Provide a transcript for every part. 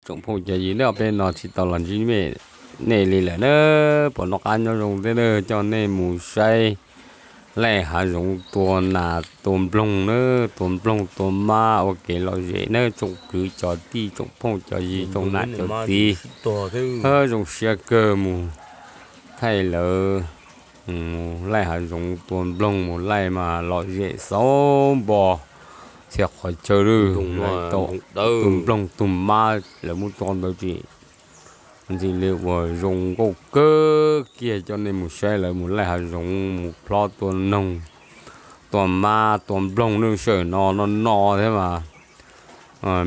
tsoom phooj cov ywg, nej ob peb no tsis tau los ntsib nej li lawm na, puas noj qab nyob zoo thiab na, coj nej mus saib laij hav zoov tua nas tua nploog na, tua nploog tua mab ua kev lom zem na tsoom kwv cov tij tsoom phooj cov ywg tsoom nam cov txiv. Zoo siab kawg mus thaij lawv mus laij hav zoov tua nploog mus laij mas lom zem xauv npo txhia qhov chaw lawm, tau tus nploog tus mab lawv muab tso ntawd tsis ntxim li uas zoo nkauj kawg kiag, coj nej mus saib lawv mus laij hav zoov mus plob tua noog tua mab tua nploog lub sij hawm no no no thiab mas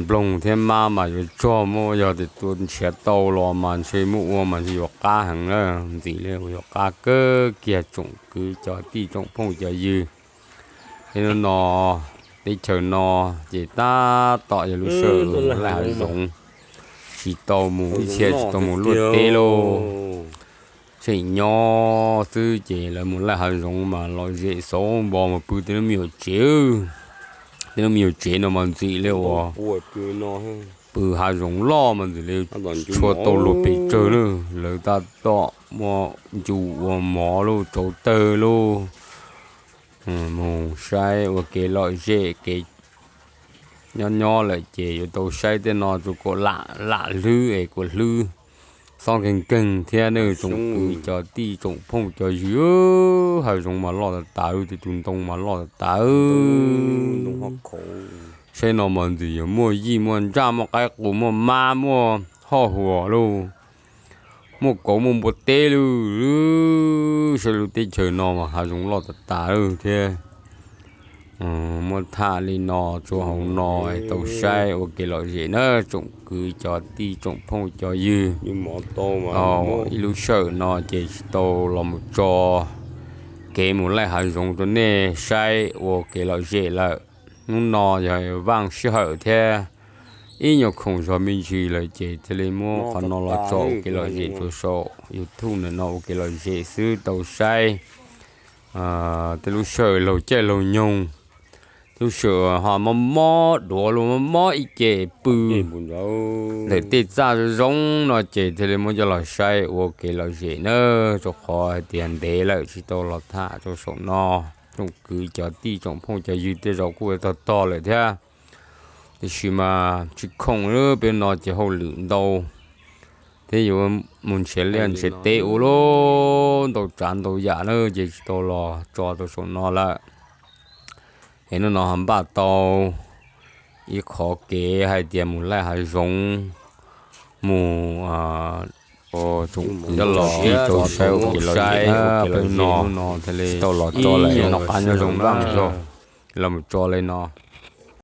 nploog thiab mab mas yuav tsog muaj, yog tias tua nrhiav tau los mas ntshe muaj ua mas ntshe yuav qab heev na, ntxim li uas yuav qab kawg kiag tsoom kwv cov tij tsoom phooj cov ywg. Teb no, teb chaws no ces tab tom yog lub sij hawm laij hav zoov, tsis tau mus ib txhia tsis tau mus luaj teb lauj, tseem nyob xwb ces lawv mus laij hav zoov mas lom zem xauv npo mas pw tej lub me nyuam tsev, tej lub me nyuam tsev no mas ntxim li uas pw hav zoov loj mas ntxim li tshua tau luag pes tsawg na. Lawv tab tom muaj ncu ua mov lauj, tsau tawg lauj, mus saib ua kev lom zem kev nyob nyob lawm ces yuav tau saib tej no rau kom lam lam hlwb es kom hlwb xob nkeeg nkeeg thiab na tsoom kwv cov tij tsoom phooj cov ywg. Hav zoov mas loj tas tas, tus tus ntoo mas loj tas tas. Saib no mas ntxim yog muaj yij muaj ntsaj muaj qaib qus muaj mab muaj hoj huam lauj, muaj kauv muaj npua teb lauj. Saib lub teb chaws no mas hav zoov loj tas tas lauj thiab. Muab tham li no tso hauv no tau saib ua kev lom zem na tsoom kwv cov tij tsoom phooj cov ywg. Ib lub sij hawm no ces tsis tau los mus tso kev mus laij hav zoov rau nej saib ua kev lom zem lawm. Hnub no yog vaaj sij hawm thiab ib nyuag khoom zog me ntsis lawm ces thiaj li muab qhov no los tso ua kev lom zem rau saum YouTube ntawm no ua kev lom zem xwb tau saib. Tej lub sij hawm laug caij laug nyoog, lub sij hawm ho mob mob duav lauj, mob mob ib ce pw ntawm tej txaj zoo zoo no ces thiaj li muab coj los saib ua kev lom zem na, rau qhov hais tias ntev lawm tsis tau los tham rau saum no. Tsoom kwv cov tij tsoom phooj cov ywg tej zaum kuj tog tog lawm thiab, tiam sis mas tsis khoom li peb no ces hauj lwm ntau thiab yuav mus nrhiav liaj nrhiav teb ua lauj, ntau tsav ntau yam na ces tsis tau los tso rau saum no lawm. Es hnub no ho npaj tau ib qhov kev hais tias mus laij hav zoov, mus tsoom kwv coj los tij tso saib ua kev lom zem, hnub no thiaj li tau los tso lawm, noj qab nyob zoo vaj zog los mus tso li no.